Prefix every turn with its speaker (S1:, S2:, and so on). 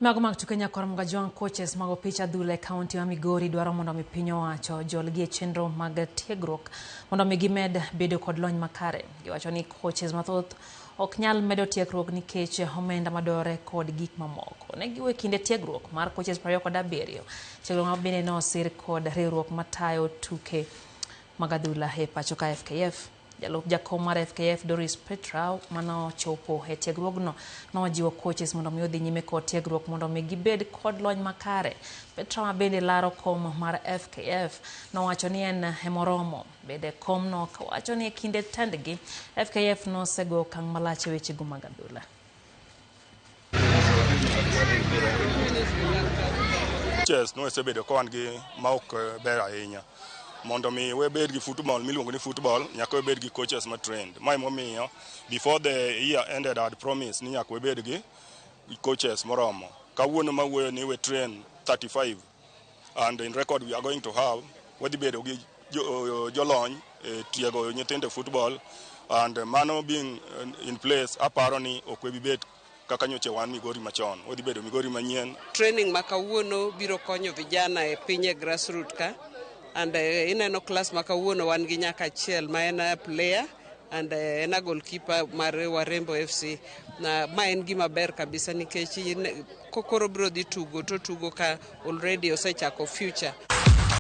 S1: Mago mag tuke nyakwar Mgajwang. Coaches mag opich adhula e kaunti ma Migori dwaro mondo mi piny owacho jolgi e chenro mag tiegruok mondo mi gimed bedo kod lony makare. Giwacho ni coaches mathoth ok nyal medo tiegruok nikech omenda madwarore kod gik mamoko. Ne giwe kinde tiegruok mar coaches 27. Tiegruok ma bende nosir kod riwruok matayo tuke mag adhula e pacho ka, FKF. Jalup jakom mar FKF, Doris Petra, manochopo e tiegruogno, nojiwo coaches mondo mi odhi nyime kod tiegruok mondo mi gibed kod lony makare. Petra, ma bende laro kom mar FKF, nowacho ni en emoromo bedo e komno, kowacho ni e kinde tendgi FKF nosego okang' malach e wechego mag adhula.
S2: Coaches nosebedo ka wan gi ma ok ber ahinya. Mondo mi wabed gi football miluongo ni football, nyaka wabed gi coaches ma trained. Ma emomiyo before the year ended I had promised ni nyaka wabed gi coaches moromo. Kawuono mawuoyo ni we train 35, and in record we are going to have, wadhi bedo gi jolony e tiego nyithindo e football, and mano being in place, aparo ni ok wabi bet kaka nyocha wan Migori machon, wadhi bedo Migori manyien.
S3: Training ma kawuono biro konyo vijana e piny e grassroot ka, and ineno class ma kawuono wan gi nyaka achiel ma en a player and en a goalkeeper mar Warembo FC. Na ma en gima ber kabisa nikech kokoro biro dhi tugo to tugo ka already osechako future.